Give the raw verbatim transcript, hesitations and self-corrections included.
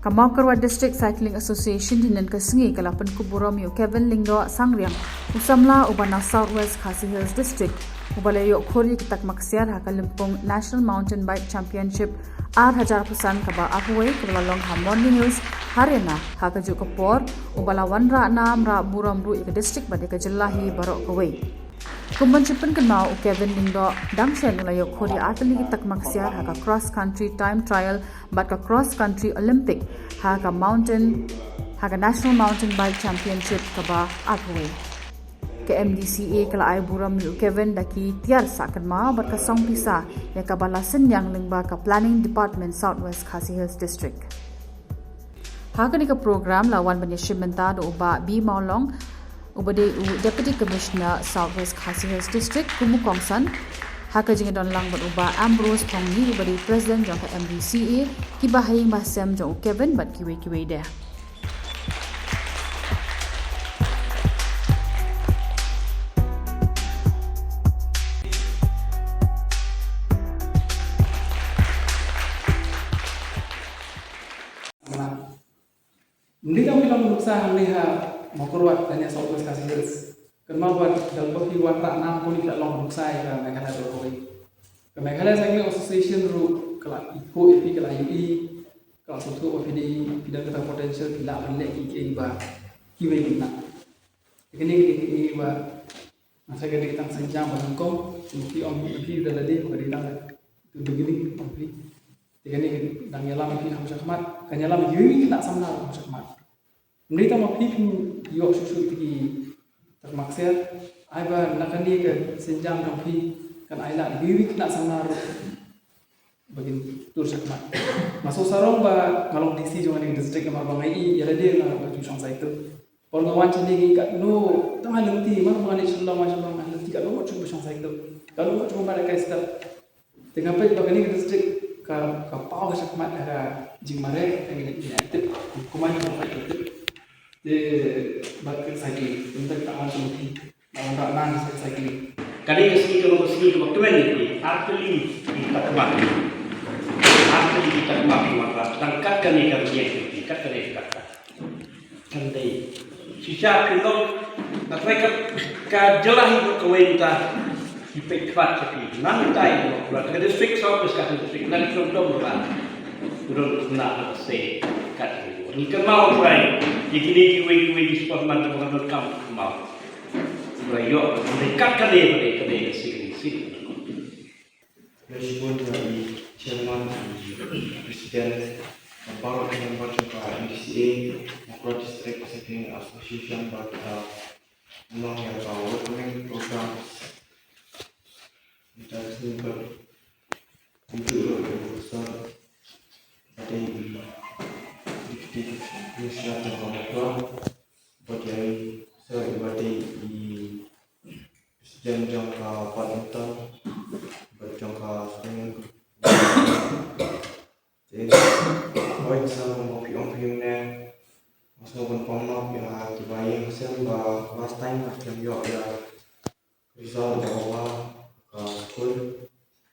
Ka Mawkyrwat District Cycling Association hynnin ka sngi ka la pynkup burom ïa u Kevin Lyngdoh Sangriang, u samla uba na South West Khasi Hills District, uba la ïoh khur ïa ki takma ksiar ha ka lympung National Mountain Bike Championship ar hajar phew san kaba arphew wei kaba la long ha Morley Hills, Haryana, ha kajuh ka por uba la wanrah nam rah burom ruh ïa ka district bad ïa ka jylla hi baroh kawei. Kum ban shu pynkynmaw, u Kevin Lyngdoh dang shen u la ïoh khur ïa artylli ki takma ksiar ha ka cross country time trial bad ka cross country Olympic ha ka mountain, ha ka National Mountain Bike Championship kaba arphew wei. Ka M D C A ka la ai burom ïa u Kevin da ki tiar sah kynmaw bad ka song pisa ïa kaba la synñiang lyngba ka Planning Department South West Khasi Hills District. Ha kane ka program la wan ban ïashim bynta da u Bah B Mawlong, uba dei u Deputy Commissioner South West Khasi Hills District kum u kongsan, ha ka jingïadonlang bad u Bah Ambrose Thongni, uba dei President jong ka M D C A, ki bahaïing bahasem jong u Kevin bad kiwei kiwei de. Ym dei tang phi long nuksa hangne ha Mawkyrwat lane South West Khasi Hills. Kynmaw ba dang ba phi wanrah nam kawei phi la long nuksa ïa ka Meghalaya baroh kawei. Ka Meghalaya Cycling Association ruh ka la ithuh ïa phi, ka la ïohi, ka la sngewthuh ba phi dei, phi don kata potential, phi lah ban leh kiei kiei ba kiwei kim lah. Kane ka dei kaei ba nga tharai ka dei tang sienjam ba nyngkong, kum phi ong, phi da lade ba ka dei tang the beginning ong phi. Te kane ka dang ïalam ïa phi ha shakhmat, kan ïalam ïa kiwei ki khynnah samla ha shakhmat. Ym dei tang ba phi phin ïoh shuh shuh ïa ki takma ksiar, ai ba na kane ka sienjam jong phi kan ai lad ïa kiwei ki khynnah samla ruh ba kin tur shakhmat. Nga sngewsarong ba nga long D C jong kane ka district namar ba nga ïohi ïa lade nga ruh nga shu shong cycle. Por nga wan shane nga ïohi katno tang ha lynti, mar ba nga leit Shillong, wan Shillong ha lynti katno nga shu ba shong cycle, katno nga shu ba mat kai step. Te nga peit ba kane ka district ka, ka paw ka shakhmat ha ka jingmareh, ka ngi ngi tip, kumne kumne ka tip. Te bad ka cycling, kumta ka wan kumne. Ba wan rah nang sa cycling. Kane ka sngi ka long ka sngi kaba kmen ïa phi. Artylli ki takma. Artylli ki takma phi wanrah. Tang kat kane ka rynïeng phi, kat kane ka kat. Kan dei shisha phi long, nga tharai ka, ka jylla hi baroh kawei mynta ki peit khmat sha phi. Nangta ïa ka district, South West Khasi District, nang ki dom dom ba u don khynnah ba se kat. Ngi kynmaw trai ïa kine kiwei kiwei ki sportsman ba nga donkam kynmaw. Ba ïoh, ba dei kat kane, ba dei kane ka sikri, sikri. Khublei shibun ïa i chairman, i president, baroh ki member jong ka M D C A, Mawkyrwat District Cycling Association, bad, uh, nong ïa ka welcoming program. Ïa ka sngewbha bad ïa ka sir, bad ïa i Deputy Commissioner jong ka Mawkyrwat, bad ïa i sir, bad ïa i President jong ka badminton, bad jong ka swimming. Te, hoi, sa mo phi ong phi ne, mas mo ban pom nok ïa kiba ïeng sien ba last time nga kem ïoh ïa result ba wa ka school.